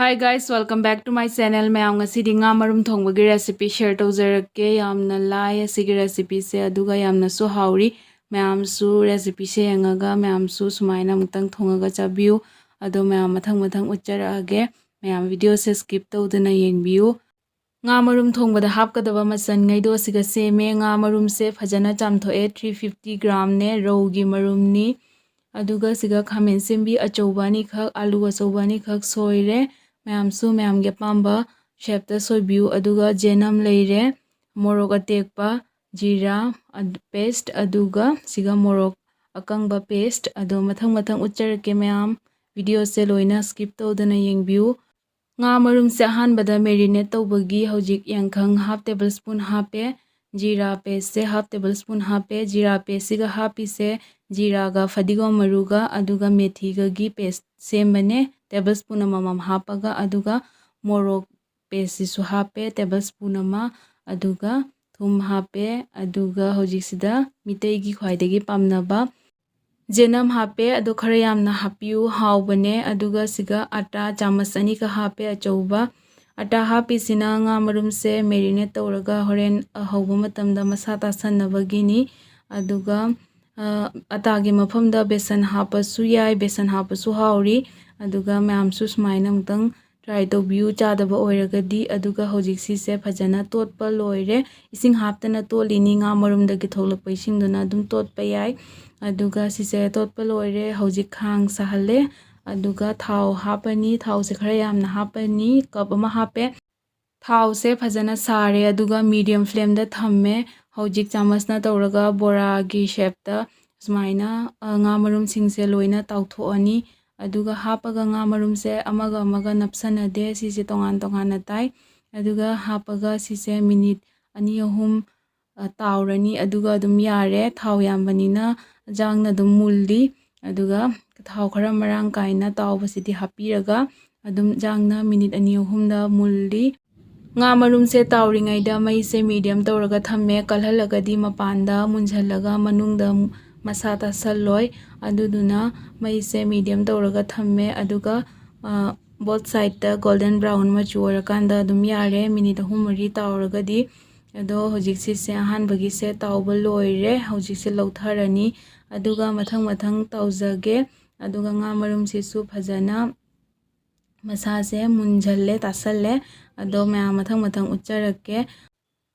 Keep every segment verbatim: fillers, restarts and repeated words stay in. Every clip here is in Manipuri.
Hi guys, welcome back to my channel. ꯃꯌꯥꯝ, ꯉꯁꯤꯗꯤ ꯉꯥ ꯃꯔꯨꯝ ꯊꯣꯡꯕꯒꯤ recipe share ꯇꯧꯖꯔꯛꯀꯦ꯫ ꯌꯥꯝꯅ ꯂꯥꯏ ꯑꯁꯤꯒꯤ recipeꯁꯦ, ꯑꯗꯨꯒ ꯌꯥꯝꯅꯁꯨ ꯍꯥꯎꯔꯤ꯫ ꯃꯌꯥꯝꯁꯨ recipeꯁꯦ ꯌꯦꯡꯉꯒ ꯃꯌꯥꯝꯁꯨ ꯁꯨꯃꯥꯏꯅ ꯑꯃꯨꯛꯇꯪ ꯊꯣꯡꯉꯒ ꯆꯥꯕꯤꯌꯨ꯫ ꯑꯗꯣ ꯃꯌꯥꯝ, ꯃꯊꯪ ꯃꯊꯪ ꯎꯠꯆꯔꯛꯑꯒꯦ꯫ ꯃꯌꯥꯝ videoꯁꯦ skip ꯇꯧꯗꯅ ꯌꯦꯡꯕꯤꯌꯨ꯫ ꯉꯥ ꯃꯔꯨꯝ ꯊꯣꯡꯕꯗ ꯍꯥꯞꯀꯗꯕ ꯃꯆꯜꯉꯩꯗꯣ ꯑꯁꯤꯒ ꯁꯦꯝꯃꯦ꯫ ꯉꯥ ꯃꯔꯨꯝꯁꯦ ꯐꯖꯅ ꯆꯥꯝꯊꯣꯛꯑꯦ, three fifty gramꯅꯦ, ꯔꯧꯒꯤ ꯃꯔꯨꯝꯅꯤ꯫ ꯑꯗꯨꯒ ꯁꯤꯒ ꯈꯥꯃꯦꯟ ꯑꯁꯤꯟꯕꯤ ꯑꯆꯧꯕ ꯑꯅꯤꯈꯛ, ꯑꯥꯂꯨ ꯑꯆꯧꯕ ꯑꯅꯤꯈꯛ ꯁꯣꯏꯔꯦ꯫ ꯃꯌꯥꯝꯁꯨ ꯃꯌꯥꯝꯒꯤ ꯑꯄꯥꯝꯕ shapeꯇ ꯁꯣꯏꯕꯤꯌꯨ꯫ ꯑꯗꯨꯒ ꯆꯅꯝ ꯂꯩꯔꯦ, ꯃꯣꯔꯣꯛ ꯑꯇꯦꯛꯄ, ꯖꯤꯔꯥ ꯑꯗ-, paste, ꯑꯗꯨꯒ ꯁꯤꯒ ꯃꯣꯔꯣꯛ ꯑꯀꯪꯕ paste꯫ ꯑꯗꯣ ꯃꯊꯪ ꯃꯊꯪ ꯎꯠꯆꯔꯛꯀꯦ ꯃꯌꯥꯝ, videoꯁꯦ ꯂꯣꯏꯅ skip ꯇꯧꯗꯅ ꯌꯦꯡꯕꯤꯌꯨ꯫ ꯉꯥ ꯃꯔꯨꯝꯁꯦ ꯑꯍꯥꯟꯕꯗ marinate ꯇꯧꯕꯒꯤ ꯍꯧꯖꯤꯛ ꯌꯥꯏꯉꯪ half tablespoon ꯍꯥꯞꯄꯦ, ꯖꯤꯔꯥ pasteꯁꯦ half tablespoon ꯍꯥꯞꯄꯦ꯫ ꯖꯤꯔꯥ pasteꯁꯤꯒ ꯍꯥꯞꯄꯤꯁꯦ ꯖꯤꯔꯥꯒ ꯐꯗꯤꯒꯣꯝ ꯃꯔꯨꯒ ꯑꯗꯨꯒ ꯃꯦꯊꯤꯒꯒꯤ paste ꯁꯦꯝꯕꯅꯦ, tablespoon ꯑꯃꯃꯝ ꯍꯥꯞꯄꯒ꯫ ꯑꯗꯨꯒ ꯃꯣꯔꯣꯛ pasteꯁꯤꯁꯨ ꯍꯥꯞꯄꯦ, tablespoon ꯑꯃ, ꯑꯗꯨꯒ ꯊꯨꯝ ꯍꯥꯞꯄꯦ꯫ ꯑꯗꯨꯒ ꯍꯧꯖꯤꯛꯁꯤꯗ ꯃꯤꯇꯩꯒꯤ ꯈ꯭ꯋꯥꯏꯗꯒꯤ ꯄꯥꯝꯅꯕ ꯆꯅꯝ ꯍꯥꯞꯄꯦ, ꯑꯗꯣ ꯈꯔ ꯌꯥꯝꯅ ꯍꯥꯞꯄꯤꯌꯨ, ꯍꯥꯎꯕꯅꯦ꯫ ꯑꯗꯨꯒ ꯁꯤꯒ ꯑꯇꯥ ꯆꯥꯃꯁ ꯑꯅꯤꯒ ꯍꯥꯞꯄꯦ, ꯑꯆꯧꯕ꯫ ꯑꯇꯥ ꯍꯥꯞꯄꯤꯁꯤꯅ ꯉꯥ ꯃꯔꯨꯝꯁꯦ marinate ꯇꯧꯔꯒ ꯍꯣꯔꯦꯟ, ꯑ, ꯍꯧꯕ ꯃꯇꯝꯗ ꯃꯁꯥ ꯇꯥꯁꯟꯅꯕꯒꯤꯅꯤ꯫ ꯑꯗꯨꯒ, ꯑ, ꯑꯇꯥꯒꯤ ꯃꯐꯝꯗ ꯕꯦꯁꯟ ꯍꯥꯞꯄꯁꯨ ꯌꯥꯏ, ꯕꯦꯁꯟ ꯍꯥꯞꯄꯁꯨ ꯍꯥꯎꯔꯤ꯫ ꯑꯗꯨꯒ ꯃꯌꯥꯝꯁꯨ ꯁꯨꯃꯥꯏꯅ ꯑꯃꯨꯛꯇꯪ try ꯇꯧꯕꯤꯌꯨ, ꯆꯥꯗꯕ ꯑꯣꯏꯔꯒꯗꯤ꯫ ꯑꯗꯨꯒ ꯍꯧꯖꯤꯛ ꯁꯤꯁꯦ ꯐꯖꯅ ꯇꯣꯠꯄ ꯂꯣꯏꯔꯦ꯫ ꯏꯁꯤꯡ ꯍꯥꯞꯇꯅ ꯇꯣꯠꯂꯤꯅꯤ, ꯉꯥ ꯃꯔꯨꯝꯗꯒꯤ ꯊꯣꯛꯂꯛꯄ ꯏꯁꯤꯡꯗꯨꯅ ꯑꯗꯨꯝ ꯇꯣꯠꯄ ꯌꯥꯏ꯫ ꯑꯗꯨꯒ ꯁꯤꯁꯦ ꯇꯣꯠꯄ ꯂꯣꯏꯔꯦ꯫ ꯍꯧꯖꯤꯛ ꯈꯥꯡ ꯁꯥꯍꯜꯂꯦ꯫ ꯑꯗꯨꯒ ꯊꯥꯎ ꯍꯥꯞꯄꯅꯤ꯫ ꯊꯥꯎꯁꯦ ꯈꯔ ꯌꯥꯝꯅ ꯍꯥꯞꯄꯅꯤ, cup ꯑꯃ ꯍꯥꯞꯄꯦ꯫ ꯊꯥꯎꯁꯦ ꯐꯖꯅ ꯁꯥꯔꯦ, ꯑꯗꯨꯒ medium flameꯗ ꯊꯝꯃꯦ꯫ ꯍꯧꯖꯤꯛ ꯆꯥꯃꯁꯅ ꯇꯧꯔꯒ ꯕꯣꯔꯥꯒꯤ shapeꯇ ꯁꯨꯃꯥꯏꯅ, ꯑ, ꯉꯥ ꯃꯔꯨꯝꯁꯤꯡꯁꯦ ꯂꯣꯏꯅ ꯇꯥꯎꯊꯣꯛꯑꯅꯤ꯫ ꯑꯗꯨꯒ ꯍꯥꯞꯄꯒ ꯉꯥ ꯃꯔꯨꯝꯁꯦ ꯑꯃꯒ ꯑꯃꯒ ꯅꯞꯁꯟꯅꯗꯦ, ꯁꯤꯁꯦ ꯇꯣꯉꯥꯟ ꯇꯣꯉꯥꯟꯅ ꯇꯥꯏ꯫ ꯑꯗꯨꯒ ꯍꯥꯞꯄꯒ ꯁꯤꯁꯦ minute ꯑꯅꯤ ꯑꯍꯨꯝ, ꯑ, ꯇꯥꯎꯔꯅꯤ꯫ ꯑꯗꯨꯒ ꯑꯗꯨꯝ ꯌꯥꯔꯦ, ꯊꯥꯎ ꯌꯥꯝꯕꯅꯤꯅ ꯌꯦꯟꯁꯥꯡꯅ ꯑꯗꯨꯝ ꯃꯨꯜꯂꯤ꯫ ꯑꯗꯨꯒ ꯊꯥꯎ ꯈꯔ ꯃꯔꯥꯡ ꯀꯥꯏꯅ ꯇꯥꯎꯕꯁꯤꯗꯤ ꯍꯥꯞꯄꯤꯔꯒ ꯑꯗꯨꯝ ꯌꯦꯟꯁꯥꯡꯅ minute ꯑꯅꯤ ꯑꯍꯨꯝꯗ ꯃꯨꯜꯂꯤ꯫ ꯉꯥ ꯃꯔꯨꯝꯁꯦ ꯇꯥꯎꯔꯤꯉꯩꯗ ꯃꯩꯁꯦ medium ꯇꯧꯔꯒ ꯊꯝꯃꯦ, ꯀꯜꯍꯜꯂꯒꯗꯤ ꯃꯄꯥꯟꯗ ꯃꯨꯟꯁꯤꯜꯂꯒ ꯃꯅꯨꯡꯗ ꯃꯁꯥ ꯇꯥꯁꯜꯂꯣꯏ꯫ ꯑꯗꯨꯗꯨꯅ ꯃꯩꯁꯦ medium ꯇꯧꯔꯒ ꯊꯝꯃꯦ꯫ ꯑꯗꯨꯒ, ꯑ, Both sideꯇ golden brown ꯃꯆꯨ ꯑꯣꯏꯔꯀꯥꯟꯗ ꯑꯗꯨꯝ ꯌꯥꯔꯦ, ꯃꯤꯅꯤꯠ ꯑꯍꯨꯝ ꯃꯔꯤ ꯇꯥꯎꯔꯒꯗꯤ꯫ ꯑꯗꯣ ꯍꯧꯖꯤꯛ ꯁꯤꯁꯦ ꯑꯍꯥꯟꯕꯒꯤꯁꯦ ꯇꯥꯎꯕ ꯂꯣꯏꯔꯦ, ꯍꯧꯖꯤꯛꯁꯦ ꯂꯧꯊꯔꯅꯤ꯫ ꯑꯗꯨꯒ ꯃꯊꯪ ꯃꯊꯪ ꯇꯧꯖꯒꯦ꯫ ꯑꯗꯨꯒ ꯉꯥ ꯃꯔꯨꯝꯁꯤꯁꯨ ꯐꯖꯅ ꯃꯁꯥꯁꯦ ꯃꯨꯟꯖꯜꯂꯦ, ꯇꯥꯁꯜꯂꯦ꯫ ꯑꯗꯣ ꯃꯌꯥꯝ ꯃꯊꯪ ꯃꯊꯪ ꯎꯠꯆꯔꯛꯀꯦ꯫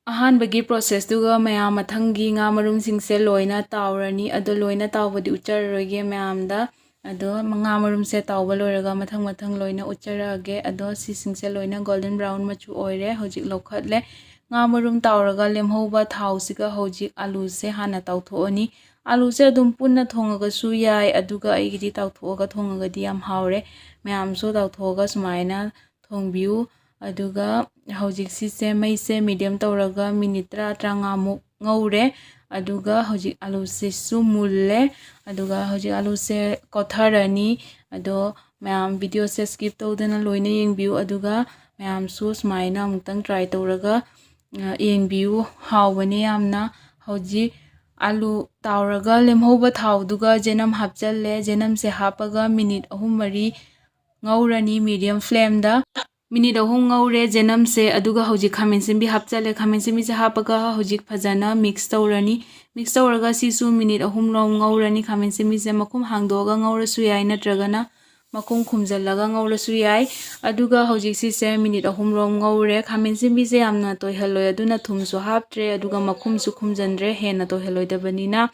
ꯑꯍꯥꯟꯕꯒꯤ processꯇꯨꯒ ꯃꯌꯥꯝ ꯃꯊꯪꯒꯤ ꯉꯥ ꯃꯔꯨꯝꯁꯤꯡꯁꯦ ꯂꯣꯏꯅ ꯇꯥꯎꯔꯅꯤ꯫ ꯑꯗꯣ ꯂꯣꯏꯅ ꯇꯥꯎꯕꯗꯤ ꯎꯠꯆꯔꯔꯣꯏꯒꯦ ꯃꯌꯥꯝꯗ꯫ ꯑꯗꯣ ꯉꯥ ꯃꯔꯨꯝꯁꯦ ꯇꯥꯎꯕ ꯂꯣꯏꯔꯒ ꯃꯊꯪ ꯃꯊꯪ ꯂꯣꯏꯅ ꯎꯠꯆꯔꯛꯑꯒꯦ꯫ ꯑꯗꯣ ꯁꯤꯁꯤꯡꯁꯦ ꯂꯣꯏꯅ golden brown ꯃꯆꯨ ꯑꯣꯏꯔꯦ꯫ ꯍꯧꯖꯤꯛ ꯂꯧꯈꯠꯂꯦ꯫ ꯉꯥ ꯃꯔꯨꯝ ꯇꯥꯎꯔꯒ ꯂꯦꯝꯍꯧꯕ ꯊꯥꯎꯁꯤꯒ ꯍꯧꯖꯤꯛ ꯑꯂꯨꯁꯦ ꯍꯥꯟꯅ ꯇꯥꯎꯊꯣꯛꯑꯅꯤ꯫ ꯑꯂꯨꯁꯦ ꯑꯗꯨꯝ ꯄꯨꯟꯅ ꯊꯣꯡꯉꯒꯁꯨ ꯌꯥꯏ, ꯑꯗꯨꯒ ꯑꯩꯒꯤꯗꯤ ꯇꯥꯎꯊꯣꯛꯑꯒ ꯊꯣꯡꯉꯒꯗꯤ ꯌꯥꯝ ꯍꯥꯎꯔꯦ꯫ ꯃꯌꯥꯝꯁꯨ ꯇꯥꯎꯊꯣꯛꯑꯒ ꯁꯨꯃꯥꯏꯅ ꯊꯣꯡꯕꯤꯌꯨ꯫ ꯑꯗꯨꯒ ꯍꯧꯖꯤꯛ ꯁꯤꯁꯦ ꯃꯩꯁꯦ medium ꯇꯧꯔꯒ ꯃꯤꯅꯤꯠ ꯇꯔꯥ, ꯇꯔꯥꯃꯉꯥꯃꯨꯛ ꯉꯧꯔꯦ꯫ ꯑꯗꯨꯒ ꯍꯧꯖꯤꯛ ꯑꯂꯨꯁꯤꯁꯨ ꯃꯨꯜꯂꯦ꯫ ꯑꯗꯨꯒ ꯍꯧꯖꯤꯛ ꯑꯂꯨꯁꯦ ꯀꯣꯊꯔꯅꯤ꯫ ꯑꯗꯣ ꯃꯌꯥꯝ videoꯁꯦ skip ꯇꯧꯗꯅ ꯂꯣꯏꯅ ꯌꯦꯡꯕꯤꯌꯨ꯫ ꯑꯗꯨꯒ ꯃꯌꯥꯝꯁꯨ ꯁꯨꯃꯥꯏꯅ ꯑꯃꯨꯛꯇꯪ try ꯇꯧꯔꯒ, ꯑ, ꯌꯦꯡꯕꯤꯌꯨ꯫ ꯍꯥꯎꯕꯅꯦ ꯌꯥꯝꯅ꯫ ꯍꯧꯖꯤꯛ ꯑꯂꯨ ꯇꯥꯎꯔꯒ ꯂꯦꯝꯍꯧꯕ ꯊꯥꯎꯗꯨꯒ ꯆꯦꯅꯝ ꯍꯥꯞꯆꯜꯂꯦ꯫ ꯆꯦꯅꯝꯁꯦ ꯍꯥꯞꯄꯒ ꯃꯤꯅꯤꯠ ꯑꯍꯨꯝ ꯃꯔꯤ ꯉꯧꯔꯅꯤ medium flameꯗ꯫ ꯃꯤꯅꯤꯠ ꯑꯍꯨꯝ ꯉꯧꯔꯦ ꯆꯦꯅꯝꯁꯦ, ꯑꯗꯨꯒ ꯍꯧꯖꯤꯛ ꯈꯥꯃꯦꯟ ꯑꯁꯤꯟꯕꯤ ꯍꯥꯞꯆꯜꯂꯦ꯫ ꯈꯥꯃꯦꯟ ꯑꯁꯤꯟꯕꯤꯁꯦ ꯍꯥꯞꯄꯒ ꯍꯧꯖꯤꯛ ꯐꯖꯅ mix ꯇꯧꯔꯅꯤ꯫ Mix ꯇꯧꯔꯒ ꯁꯤꯁꯨ ꯃꯤꯅꯤꯠ ꯑꯍꯨꯝ ꯔꯣꯝ ꯉꯧꯔꯅꯤ꯫ ꯈꯥꯃꯦꯟ ꯑꯁꯤꯟꯕꯤꯁꯦ ꯃꯈꯨꯝ ꯍꯥꯡꯗꯣꯛꯑꯒ ꯉꯧꯔꯁꯨ ꯌꯥꯏ, ꯅꯠꯇ꯭ꯔꯒꯅ ꯃꯈꯨꯝ ꯈꯨꯝꯖꯤꯜꯂꯒ ꯉꯧꯔꯁꯨ ꯌꯥꯏ꯫ ꯑꯗꯨꯒ ꯍꯧꯖꯤꯛ ꯁꯤꯁꯦ ꯃꯤꯅꯤꯠ ꯑꯍꯨꯝ ꯔꯣꯝ ꯉꯧꯔꯦ꯫ ꯈꯥꯃꯦꯟ ꯑꯁꯤꯟꯕꯤꯁꯦ ꯌꯥꯝꯅ ꯇꯣꯏꯍꯜꯂꯣꯏ, ꯑꯗꯨꯅ ꯊꯨꯝꯁꯨ ꯍꯥꯞꯇ꯭ꯔꯦ, ꯑꯗꯨꯒ ꯃꯈꯨꯝꯁꯨ ꯈꯨꯝꯖꯤꯟꯗ꯭ꯔꯦ, ꯍꯦꯟꯅ ꯇꯣꯏꯍꯜꯂꯣꯏꯗꯕꯅꯤꯅ꯫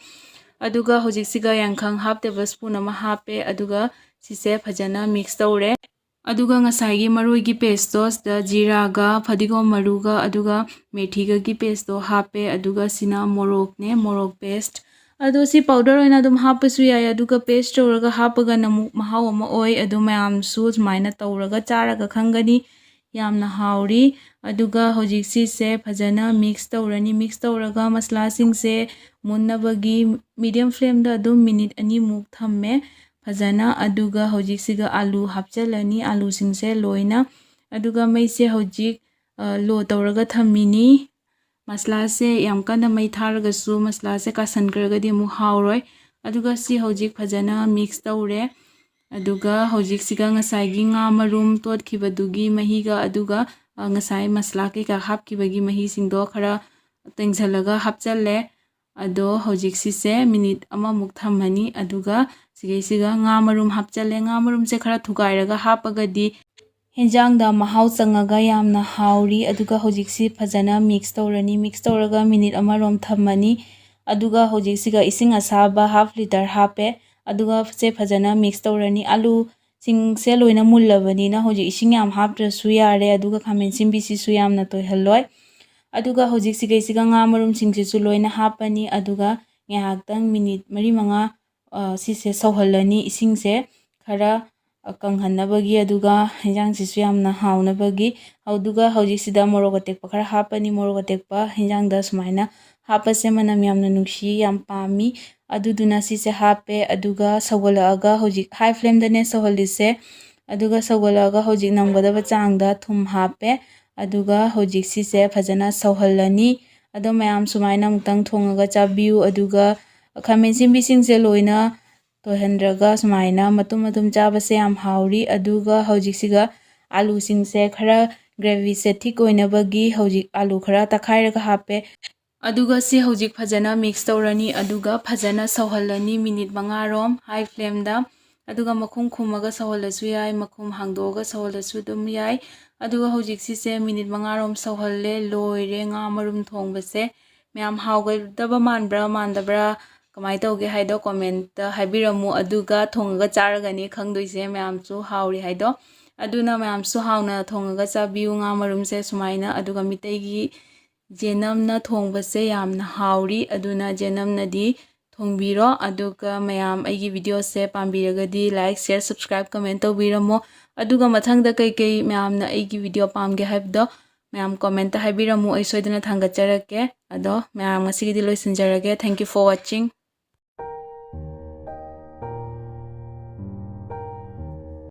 ꯑꯗꯨꯒ ꯍꯧꯖꯤꯛꯁꯤꯒ ꯌꯥꯡꯈꯪ half table spoon ꯑꯃ ꯍꯥꯞꯄꯦ, ꯑꯗꯨꯒ ꯁꯤꯁꯦ ꯐꯖꯅ mix ꯇꯧꯔꯦ꯫ ꯑꯗꯨꯒ ꯉꯁꯥꯏꯒꯤ ꯃꯔꯣꯏꯒꯤ pasteꯇꯣ, ꯁꯤꯗ ꯖꯤꯔꯥꯒ ꯐꯗꯤꯒꯣꯝ ꯃꯔꯨꯒ ꯑꯗꯨꯒ ꯃꯦꯊꯤꯒꯒꯤ pasteꯇꯣ ꯍꯥꯞꯄꯦ꯫ ꯑꯗꯨꯒ ꯁꯤꯅ ꯃꯣꯔꯣꯛꯅꯦ, ꯃꯣꯔꯣꯛ paste꯫ ꯑꯗꯣ ꯁꯤ powder ꯑꯣꯏꯅ ꯑꯗꯨꯝ ꯍꯥꯞꯄꯁꯨ ꯌꯥꯏ, ꯑꯗꯨꯒ paste ꯇꯧꯔꯒ ꯍꯥꯞꯄꯒꯅ ꯑꯃꯨꯛ ꯃꯍꯥꯎ ꯑꯃ ꯑꯣꯏ꯫ ꯑꯗꯨ ꯃꯌꯥꯝꯁꯨ ꯁꯨꯃꯥꯏꯅ ꯇꯧꯔꯒ ꯆꯥꯔꯒ ꯈꯪꯒꯅꯤ꯫ ꯌꯥꯝꯅ ꯍꯥꯎꯔꯤ꯫ ꯑꯗꯨꯒ ꯍꯧꯖꯤꯛ ꯁꯤꯁꯦ ꯐꯖꯅ mix ꯇꯧꯔꯅꯤ꯫ Mix ꯇꯧꯔꯒ ꯃꯁꯂꯥꯁꯤꯡꯁꯦ ꯃꯨꯟꯅꯕꯒꯤ medium flameꯗ ꯑꯗꯨꯝ ꯃꯤꯅꯤꯠ ꯑꯅꯤꯃꯨꯛ ꯊꯝꯃꯦ ꯐꯖꯅ꯫ ꯑꯗꯨꯒ ꯍꯧꯖꯤꯛꯁꯤꯒ ꯑꯂꯨ ꯍꯥꯞꯆꯤꯜꯂꯅꯤ, ꯑꯂꯨꯁꯤꯡꯁꯦ ꯂꯣꯏꯅ꯫ ꯑꯗꯨꯒ ꯃꯩꯁꯦ ꯍꯧꯖꯤꯛ, ꯑ, low ꯇꯧꯔꯒ ꯊꯝꯃꯤꯅꯤ꯫ ꯃꯁꯂꯥꯁꯦ ꯌꯥꯝ ꯀꯟꯅ ꯃꯩ ꯊꯥꯔꯒꯁꯨ ꯃꯁꯂꯥꯁꯦ ꯀꯥꯁꯟꯈ꯭ꯔꯒꯗꯤ ꯑꯃꯨꯛ ꯍꯥꯎꯔꯣꯏ꯫ ꯑꯗꯨꯒ ꯁꯤ ꯍꯧꯖꯤꯛ ꯐꯖꯅ mix ꯇꯧꯔꯦ꯫ ꯑꯗꯨꯒ ꯍꯧꯖꯤꯛꯁꯤꯒ ꯉꯁꯥꯏꯒꯤ ꯉꯥ ꯃꯔꯨꯝ ꯇꯣꯠꯈꯤꯕꯗꯨꯒꯤ ꯃꯍꯤꯒ, ꯑꯗꯨꯒ, ꯑ, ꯉꯁꯥꯏ ꯃꯁꯂꯥ ꯀꯩꯀꯥ ꯍꯥꯞꯈꯤꯕꯒꯤ ꯃꯍꯤꯁꯤꯡꯗꯣ ꯈꯔ ꯇꯦꯡꯁꯤꯜꯂꯒ ꯍꯥꯞꯆꯜꯂꯦ꯫ ꯑꯗꯣ ꯍꯧꯖꯤꯛꯁꯤꯁꯦ ꯃꯤꯅꯤꯠ ꯑꯃꯃꯨꯛ ꯊꯝꯃꯅꯤ꯫ ꯑꯗꯨꯒ ꯁꯤꯒꯩꯁꯤꯒ ꯉꯥ ꯃꯔꯨꯝ ꯍꯥꯞꯆꯜꯂꯦ꯫ ꯉꯥ ꯃꯔꯨꯝꯁꯦ ꯈꯔ ꯊꯨꯒꯥꯏꯔꯒ ꯍꯥꯞꯄꯒꯗꯤ ꯍꯦꯟꯖꯥꯡꯗ ꯃꯍꯥꯎ ꯆꯪꯉꯒ ꯌꯥꯝꯅ ꯍꯥꯎꯔꯤ꯫ ꯑꯗꯨꯒ ꯍꯧꯖꯤꯛꯁꯤ ꯐꯖꯅ ꯃꯤꯛꯁ ꯇꯧꯔꯅꯤ꯫ ꯃꯤꯛꯁ ꯇꯧꯔꯒ ꯃꯤꯅꯤꯠ ꯑꯃꯔꯣꯝ ꯊꯝꯃꯅꯤ꯫ ꯑꯗꯨꯒ ꯍꯧꯖꯤꯛꯁꯤꯒ ꯏꯁꯤꯡ ꯑꯁꯥꯕ ꯍꯥꯐ ꯂꯤꯇꯔ ꯍꯥꯞꯄꯦ꯫ ꯑꯗꯨꯒ ꯁꯦ ꯐꯖꯅ ꯃꯤꯛꯁ ꯇꯧꯔꯅꯤ꯫ ꯑꯂꯨꯁꯤꯡꯁꯦ ꯂꯣꯏꯅ ꯃꯨꯜꯂꯕꯅꯤꯅ ꯍꯧꯖꯤꯛ ꯏꯁꯤꯡ ꯌꯥꯝ ꯍꯥꯞꯇ꯭ꯔꯁꯨ ꯌꯥꯔꯦ꯫ ꯑꯗꯨꯒ ꯈꯥꯃꯦꯟ ꯑꯁꯤꯟꯕꯤꯁꯤꯁꯨ ꯌꯥꯝꯅ ꯇꯣꯏꯍꯜꯂꯣꯏ꯫ ꯑꯗꯨꯒ ꯍꯧꯖꯤꯛ ꯁꯤꯒꯩꯁꯤꯒ ꯉꯥ ꯃꯔꯨꯝꯁꯤꯡꯁꯤꯁꯨ ꯂꯣꯏꯅ ꯍꯥꯞꯄꯅꯤ꯫ ꯑꯗꯨꯒ ꯉꯥꯏꯍꯥꯛꯇꯪ ꯃꯤꯅꯤꯠ ꯃꯔꯤ ꯃꯉꯥ, ꯑ, ꯁꯤꯁꯦ ꯁꯧꯍꯜꯂꯅꯤ꯫ ꯏꯁꯤꯡꯁꯦ ꯈꯔ, ꯑ, ꯀꯪꯍꯟꯅꯕꯒꯤ, ꯑꯗꯨꯒ ꯍꯦꯟꯖꯥꯡꯁꯤꯁꯨ ꯌꯥꯝꯅ ꯍꯥꯎꯅꯕꯒꯤ꯫ ꯑꯗꯨꯒ ꯍꯧꯖꯤꯛꯁꯤꯗ ꯃꯣꯔꯣꯛ ꯑꯇꯦꯛꯄ ꯈꯔ ꯍꯥꯞꯄꯅꯤ꯫ ꯃꯣꯔꯣꯛ ꯑꯇꯦꯛꯄ ꯍꯦꯟꯖꯥꯡꯗ ꯁꯨꯃꯥꯏꯅ ꯍꯥꯞꯄꯁꯦ ꯃꯅꯝ ꯌꯥꯝꯅ ꯅꯨꯡꯁꯤ, ꯌꯥꯝ ꯄꯥꯝꯃꯤ꯫ ꯑꯗꯨꯗꯨꯅ ꯁꯤꯁꯦ ꯍꯥꯞꯄꯦ꯫ ꯑꯗꯨꯒ ꯁꯧꯒꯠꯂꯛꯑꯒ ꯍꯧꯖꯤꯛ ꯍꯥꯏ ꯐ꯭ꯂꯦꯝꯗꯅꯦ ꯁꯧꯍꯜꯂꯤꯁꯦ꯫ ꯑꯗꯨꯒ ꯁꯧꯒꯠꯂꯛꯑꯒ ꯍꯧꯖꯤꯛ ꯅꯝꯒꯗꯕ ꯆꯥꯡꯗ ꯊꯨꯝ ꯍꯥꯞꯄꯦ꯫ ꯑꯗꯨꯒ ꯍꯧꯖꯤꯛ ꯁꯤꯁꯦ ꯐꯖꯅ ꯁꯧꯍꯜꯂꯅꯤ꯫ ꯑꯗꯣ ꯃꯌꯥꯝ ꯁꯨꯃꯥꯏꯅ ꯑꯃꯨꯛꯇꯪ ꯊꯣꯡꯉꯒ ꯆꯥꯕꯤꯌꯨ꯫ ꯑꯗꯨꯒ ꯈꯥꯃꯦꯟ ꯑꯁꯤꯟꯕꯤꯁꯤꯡꯁꯦ ꯂꯣꯏꯅ ꯇꯣꯏꯍꯟꯗ꯭ꯔꯒ ꯁꯨꯃꯥꯏꯅ ꯃꯇꯨꯝ ꯃꯇꯨꯝ ꯆꯥꯕꯁꯦ ꯌꯥꯝ ꯍꯥꯎꯔꯤ꯫ ꯑꯗꯨꯒ ꯍꯧꯖꯤꯛꯁꯤꯒ ꯑꯂꯨꯁꯤꯡꯁꯦ ꯈꯔ ꯒ꯭ꯔꯦꯚꯤꯁꯦ ꯊꯤꯛ ꯑꯣꯏꯅꯕꯒꯤ ꯍꯧꯖꯤꯛ ꯑꯂꯨ ꯈꯔ ꯇꯛꯈꯥꯏꯔꯒ ꯍꯥꯞꯄꯦ꯫ ꯑꯗꯨꯒ ꯁꯤ ꯍꯧꯖꯤꯛ ꯐꯖꯅ ꯃꯤꯛꯁ ꯇꯧꯔꯅꯤ꯫ ꯑꯗꯨꯒ ꯐꯖꯅ ꯁꯧꯍꯜꯂꯅꯤ ꯃꯤꯅꯤꯠ ꯃꯉꯥꯔꯣꯝ ꯍꯥꯏ ꯐ꯭ꯂꯦꯝꯗ꯫ ꯑꯗꯨꯒ ꯃꯈꯨꯝ ꯈꯨꯝꯃꯒ ꯁꯧꯍꯜꯂꯁꯨ ꯌꯥꯏ, ꯃꯈꯨꯝ ꯍꯥꯡꯗꯣꯛꯑꯒ ꯁꯧꯍꯜꯂꯁꯨ ꯑꯗꯨꯝ ꯌꯥꯏ꯫ ꯑꯗꯨꯒ ꯍꯧꯖꯤꯛ ꯁꯤꯁꯦ ꯃꯤꯅꯤꯠ ꯃꯉꯥꯔꯣꯝ ꯁꯧꯍꯜꯂꯦ, ꯂꯣꯏꯔꯦ ꯉꯥ ꯃꯔꯨꯝ ꯊꯣꯡꯕꯁꯦ꯫ ꯃꯌꯥꯝ ꯍꯥꯎꯒꯗꯕ ꯃꯥꯟꯕ꯭ꯔꯥ ꯃꯥꯟꯗꯕ꯭ꯔꯥ, ꯀꯃꯥꯏꯅ ꯇꯧꯒꯦ ꯍꯥꯏꯗꯣ ꯀꯣꯃꯦꯟꯇ ꯍꯥꯏꯕꯤꯔꯝꯃꯨ꯫ ꯑꯗꯨꯒ ꯊꯣꯡꯉꯒ ꯆꯥꯔꯒꯅꯤ ꯈꯪꯗꯣꯏꯁꯦ ꯃꯌꯥꯝꯁꯨ ꯍꯥꯎꯔꯤ ꯍꯥꯏꯗꯣ꯫ ꯑꯗꯨꯅ ꯃꯌꯥꯝꯁꯨ ꯍꯥꯎꯅ ꯊꯣꯡꯉꯒ ꯆꯥꯕꯤꯌꯨ꯫ ꯉꯥ ꯃꯔꯨꯝꯁꯦ ꯁꯨꯃꯥꯏꯅ꯫ ꯑꯗꯨꯒ ꯃꯤꯇꯩꯒꯤ ꯖꯦꯅꯝꯅ ꯊꯣꯡꯕꯁꯦ ꯌꯥꯝꯅ ꯍꯥꯎꯔꯤ꯫ ꯑꯗꯨꯅ ꯖꯦꯅꯝꯅꯗꯤ ꯊꯣꯡꯕꯤꯔꯣ꯫ ꯑꯗꯨꯒ ꯃꯌꯥꯝ ꯑꯩꯒꯤ ꯚꯤꯗꯤꯑꯣꯁꯦ ꯄꯥꯝꯕꯤꯔꯒꯗꯤ like, share, subscribe, comment ꯇꯧꯕꯤꯔꯝꯃꯣ꯫ ꯑꯗꯨꯒ ꯃꯊꯪꯗ ꯀꯩꯀꯩ ꯃꯌꯥꯝꯅ ꯑꯩꯒꯤ ꯚꯤꯗꯤꯑꯣ ꯄꯥꯝꯒꯦ ꯍꯥꯏꯕꯗꯣ ꯃꯌꯥꯝ ꯀꯣꯃꯦꯟꯇ ꯍꯥꯏꯕꯤꯔꯝꯃꯨ, ꯑꯩ ꯁꯣꯏꯗꯅ ꯊꯥꯡꯒꯠꯆꯔꯛꯀꯦ꯫ ꯑꯗꯣ ꯃꯌꯥꯝ ꯉꯁꯤꯒꯤꯗꯤ ꯂꯣꯏꯁꯤꯟꯖꯔꯒꯦ꯫ Thank you for watching.